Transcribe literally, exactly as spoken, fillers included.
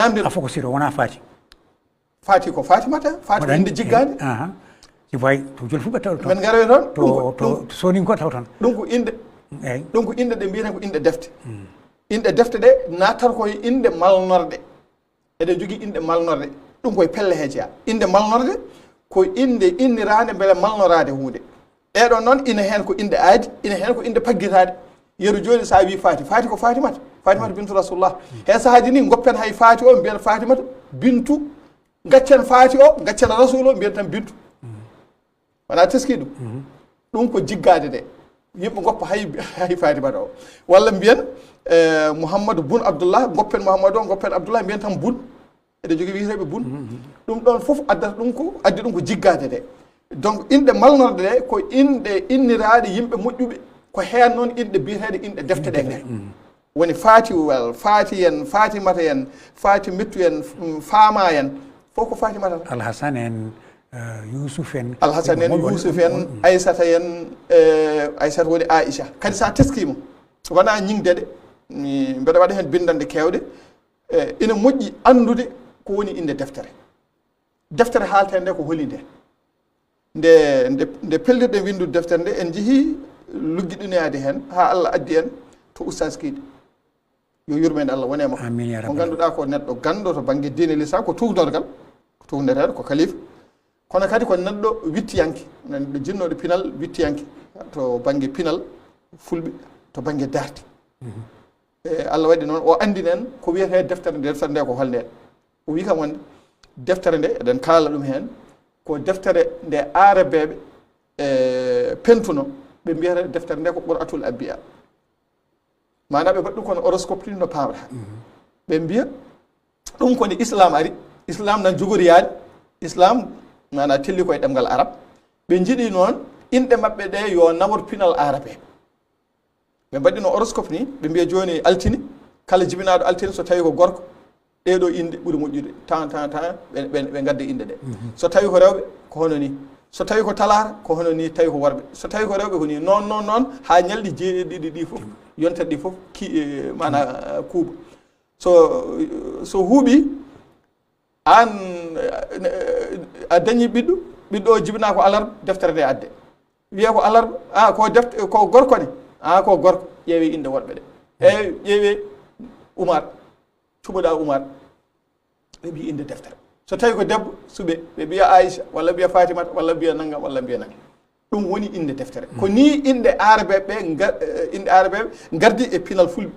Namdir. A foko siro wona faati. Faati ko Fatimata, Faati ko inde jiggaande. Aha. Si way to jol fuɓe taw to. Men garoy toon. To to soninko taw toon. Ɗum ko inde. Eyyi. Ɗum ko inde ɗe mbiyeten ko inde defte. Mm. Inde defte ɗe naatata koye inde malnorɗe. Eɗen jogii inɗe malnorɗe. Ɗum koye pelle he jeyaa. Innde malnorɗe ko innde inniraande mbele malnoraade huunde. Ɗee ɗoon noon ina heen ko inɗe aadi, ina heen ko inɗe paggitaaɗe. Yeru jooni so a wii Faati, Faati ko Faatimata, Faatimata bintu Rasulullah. He sahaaji nii ngoppen hay Faati o mbiyen Faatimata bintu, ngaccen Faati o, ngaccen Rasul o mbiyen tan bintu. Wona teski ɗum. Ɗum ko jiggaade de. Yimɓe ngoppa hay hay Faatimata o. Walla mbiyen eh, Mouhammadu bun Abdullah, ngoppen Mouhammadu o, ngoppen Abdullah, mbiyen tan bun. Eɗen jogii wiyeteeɓe bun. Ɗum ɗoon fof addata ɗum ko addi ɗum ko jiggaade de. Donc inɗe malnorɗe ɗe ko inɗe inniraaɗe yimɓe moƴƴuɓe, ko heen noon inɗe biyeteeɗe inɗe defte ɗe nde. Woni Faati wel, Faati en, Faatimata en, Faati mettu en, Faama en, fof ko Faatimata. Alhasan en, eh, Yuusuf en. Alhasan en, Yuusuf en, Aysata en, eh, Aysata woni Aisha. Kadi so a teskiima, wona ñiŋde ɗe, mi mbeɗa waɗa heen binndannde keewɗe, eh, ina moƴƴi anndude ko woni innde deftere. Deftere haaltee nde ko holi nde? Nde, nde, nde pellirɗen winndude deftere nde, en njehii luggiɗinoyaade heen haa Allah addi en to Oustaz Keydi. Yo yurmeende Allah wone makko. Amiin, yaa rabbal aalamiin. Mo ngannduɗaa ko neɗɗo ganndo to bannge diine lislaam, ko tuugnorgal, ko tuugneteeɗo, ko kalifa. Kono kadi ko neɗɗo wittiyanke, neɗɗo jinnooɗo pinal wittiyanke to bannge pinal fulɓe, to bannge darti. E Allah waɗi noon, o anndini en ko wiyetee deftere nde, deftere nde ko holnde. O wii kam wonde deftere nde, eɗen kaala ɗum heen, ko deftere nde Aarabeeɓe, e, pentuno, ɓe mbiyata deftere nde ko Qur'atul Anbiya. Maanaam ɓe mbaɗi ɗum kono horoscope ni no paamata. Ɓe mbiya ɗum ko nde Islam ari, Islam nan jogoriyaani, Islam maanaam telli koye ɗemngal Arab. Ɓe njiɗi noon inɗe maɓɓe ɗe yo nawor pinal Aarabeeɓe. Ɓe mbaɗino horoscope ni, ɓe mbiya jooni altine, kala jibinaaɗo altine so tawi ko gorko, ɗee ɗoo inɗe ɓuri moƴƴude, tan, tan, tan, ɓe, ɓe, ɓe ngadda inɗe ɗe. So tawi ko rewɓe, ko hono ni. So tawi ko talaata, ko hono ni, tawi ko worɓe. So tawi ko rewɓe, ko ni. Noon, noon, noon, haa ñalɗi jeeɗiɗi ɗi fof, yontere ɗi fof, ki, eh, maanaa, eh, kuuɓa. So, so huuɓi, aan, eh, a dañi ɓiɗɗo, ɓiɗɗo o jibinaa ko alarba, deftere nde adde. Wiya ko alarba, a, ko defte, ko gorko ni? A, ko gorko. Ƴeewe inɗe worɓe ɗe. Eeyi, ƴeewe Umar. Cuɓoɗaa Umar. Ɓe mbiya inɗe deftere. So tawi ko debbo, suɓe, ɓe mbiya Aisha, walla mbiya Fatimata, walla mbiya nanngam, walla mbiya nanngam. Ɗum woni inɗe deftere. Ko ni inɗe Aarabeeɓe ɓe nga-, eh, inɗe Aarabeeɓe ngardi e pinal fulɓe.